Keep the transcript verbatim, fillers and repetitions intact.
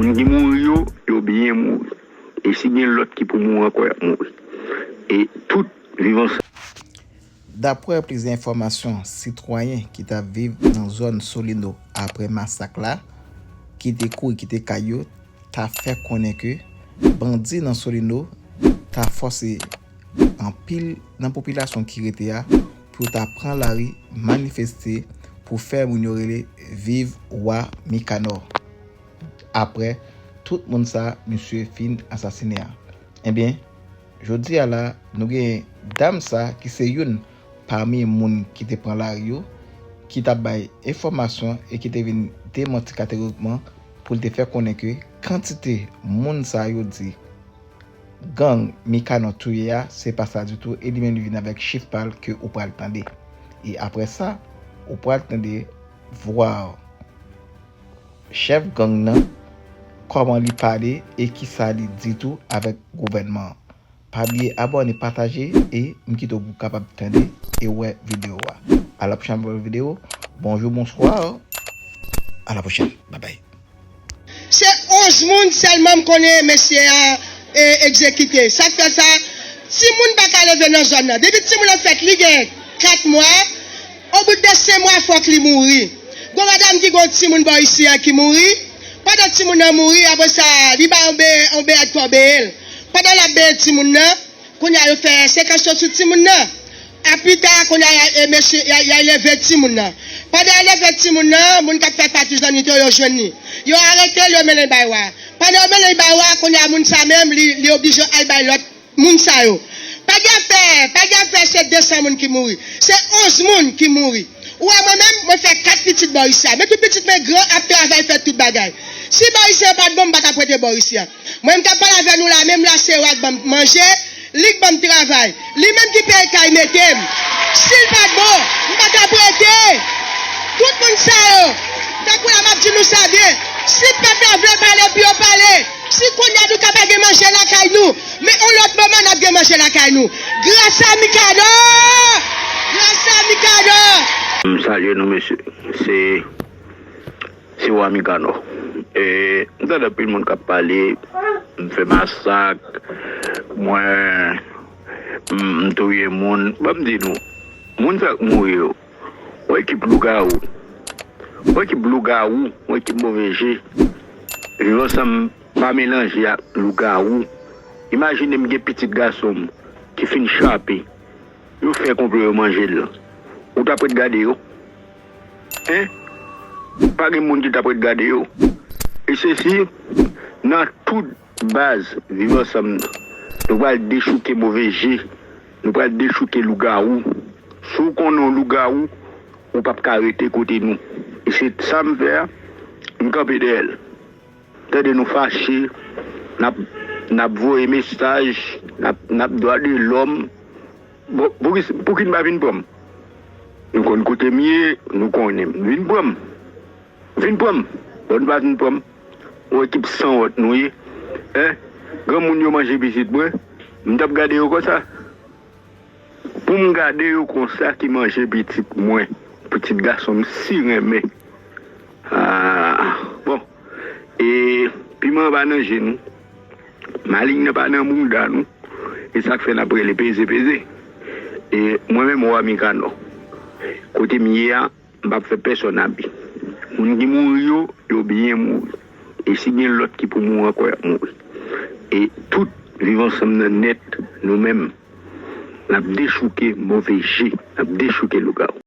Moun ki mouri yo, yo byen mouri. E si gen lòt ki pou mouri ankò, y ap mouri. E tout viv ansanm. Daprè plizyè enfòmasyon, sitwayen ki t ap viv nan zòn Solino apre masak la, ki te kouri kite kay yo, ta fè konnen ke bandi nan Solino ta fòse anpil nan popilasyon ki rete a pou yo ta pran lari, manifeste pou fè moun yo rele viv wa Mikanò. Apre tout moun sa misye fin asasinen an. Ebyen, jodi a la, nou gen dam sa ki se youn pami moun ki te pran lari yo, ki t ap bay enfòmasyon e ki te vin demanti kategorikman pou l te fè konnen ke kantite moun sa yo di gang Mikanò touye a, se pa sa ditou, e li menm li vin avèk chif pa l ke ou pral tande. E apre sa, ou pral tande vwa chèf gang nan, kòman li pale e kisa li di tou avèk gouvènman an. Pa bliye abòne, pataje e m kite w pou w kapab tande e wè videyo a. A la pwochèn videyo, bonjou, bonswa. A la pwochèn. Babay. Se onz moun sèlman m konnen mesye a e, egzekite. Sa k fè sa, timoun pa ka leve nan zòn nan. Depi timoun nan fèt, li gen kat mwa, obout de senk mwa, fòk li mouri. Gon madanm ki gon timoun bò isi a ki mouri. Pandan timoun nan mouri, apre sa, li ba yon be, yon beyèt pou beye l. Pandan l ap beye timoun nan, kounye a yo fè sekans sou timoun nan. A pita, kounye a, e, mesye, y a, y a leve timoun nan. Pandan y a leve timoun nan, moun k ap fè patwouj lannwit yo, yo jwenn li. Yo arete l, yo mennen l bay wa. Pandan yo mennen l bay wa, kounye a, moun sa menm, li, li oblije al bay lòt moun sa yo. Pa gen afè, pa gen afè, se de san moun ki mouri. Se onz moun ki mouri. Ou wè mwen menm, mwen fè kat pitit bò isi a. Men tout pitit mwen gran ap travay, fè tout bagay. Si bò isi a pa t bon, m pa t ap rete bò isi a. Mwen, m t ap pale avè nou la, menm la, se yo k ban m manje, li k ban m travay. Li menm ki peye kay mete m. Si l pa t bon, m pa t ap rete. Tout moun sa yo, tankou la m ap di nou sa byen, si pèp la vle pale pou yo pale, si kounye a nou ka pa gen manje lakay nou, men yon lòt moman n ap gen manje lakay nou. Gras a Mikado! Gras a Mikado! M salye nou, mesye. Se, se Wa Mikanò. E, m tande anpil moun k ap pale, m fè masak, mwen, m, m touye moun. Ban m di nou, moun sa k mouri yo, yon ekip lougawou. Yon ekip lougawou, yon ekip move je. Viv ansanm pa melanje ak lougawou. Imajine m gen pitit gason m ki fin chape. Yo fè konplo yo manje l. Ou t ap ret gade yo? Hein? Pa gen moun ki t ap ret gade yo. E se si nan tout baz viv ansanm nan, nou pral dechouke move je. Nou pral dechouke lougawou. Si w konnen w lougawou, ou p ap ka rete kote nou. E se sa m fè a, m kanpe dèyè l. Tande nou fache, n ap, n ap voye mesaj, n ap, n ap dwa de lòm. Bon, pou ki, pou ki n pa vin pran m? Nou konn kote m ye, nou konnen m. Vin pran m. Vin pran m. Bon, n pa vin pran m. Yon ekip sanwòt nou ye. Hein? Granmoun yo manje pitit mwen. M t ap gade yo konsa. Pou m gade yo konsa ki manje pitit mwen. Pitit gason m si renmen. Ah, bon. E piman an pa nan je nou. Malin nan pa nan bounda nou. E sa k fè n ap rele peze, peze. E mwen menm, Wa Mikanò. Kote m ye a, m p ap fè pèsonn abi. Moun ki mouri yo, yo byen mouri. E si gen lòt ki pou mouri ankò, y ap mouri. E tout viv ansanm nan nèt, nou menm, n ap dechouke move je, n ap dechouke lougawou.